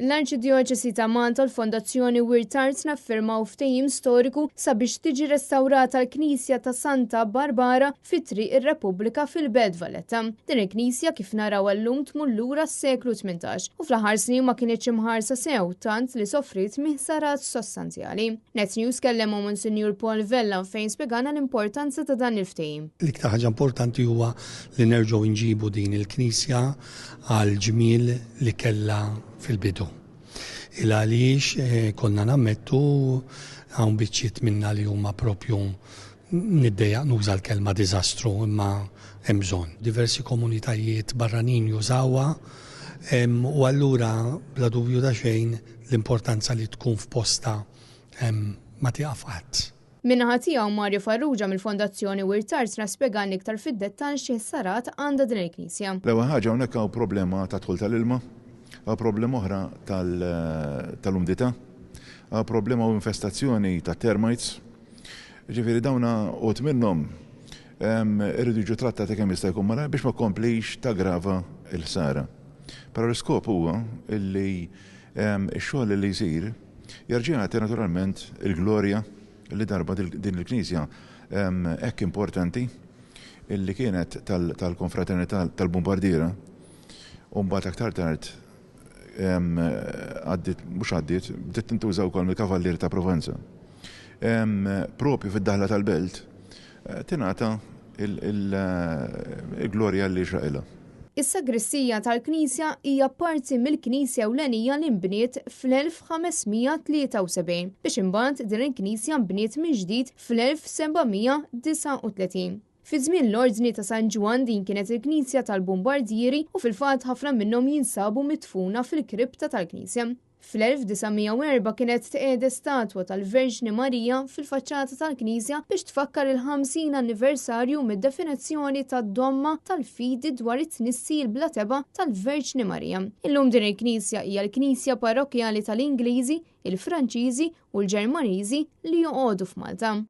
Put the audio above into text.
L-Arċidjoċesi ta' Malta u l-Fondazzjoni Wirt Artna ffirmaw ftehim storiku sabiex tiġi restawrata l-Knisja ta' Santa Barbara fi Triq ir-Repubblika fil-Belt Valletta. Din il-knisja kif narawha llum tmur lura s-seklu 18 u fl-aħħar snin ma kinitx imħarsa sew tant li sofriet minn ħsarat sostanzjali. Net News kellem ma' Monsinjur Paul Vella fejn spjegana l-importanza ta' dan il-ftehim. L-iktar ħaġa importanti huwa li nerġgħu nġibu din il-knisja għall-ġmiel li kellha fil-bidu. Il għaliex konna nammettu hawn biċċiet minnha li huma propju niddejjaq nuża l-kelma diżastru imma hemm bżonn. Diversi komunitajiet barranin jużawha u allura bla dubju ta' xejn l-importanza li tkun f'postha ma tieqaf qatt. Min-naħa tiegħu Mario Farrugia mill-Fondazzjoni Wirt Artna spjegalna iktar fid-dettall xi ħsarat għandha din il-knisja. L-ewwel ħaġa hawnhekk hawn problema ta' dħul tal-ilma, hawn problema oħra tal-umdità, hawn problema u infestazzjoni ta' termites. Ġifieri dawn uħud minnhom iridu jiġu trattati kemm jista' jkun malajr biex ma tkomplix taggrava l-ħsara. Però l-iskop huwa li x-xogħol li jsir jerġa' jagħti naturalment il-glorja li darba din il-knisja hekk importanti illi kienet tal-konfraternità tal-Bombardiera u mbagħad aktar tard għaddiet, mhux għaddiet, bdiet tintuża wkoll mill-Kavallieri ta' Provenza. Propju fid-daħla tal-belt tingħata il-glorja li xraqilha. Is-sagristija tal-knisja hija parti mill-knisja ewlenija li nbniet fl-1573 biex imbagħad din il-knisja nbniet mill-ġdid fl-1739. Fi żmien l-Ordni ta' San Ġwann din kienet il-knisja tal-Bombardieri u fil-fatt ħafna minnhom jinsabu midfuna fil-kripta tal-knisja. Fl-1904 kienet tqiegħdet statwa tal-Verġni Marija fil-faċċata tal-knisja biex tfakkar il-50 anniversarju mid-definizzjoni tad-domma tal-fidi dwar it-tnissil bla tebgħa tal-Verġni Marija. Illum din il-knisja hija l-knisja parrokkjali tal-Ingliżi, il-Franċiżi u l-Ġermaniżi li joqogħdu f'Malta.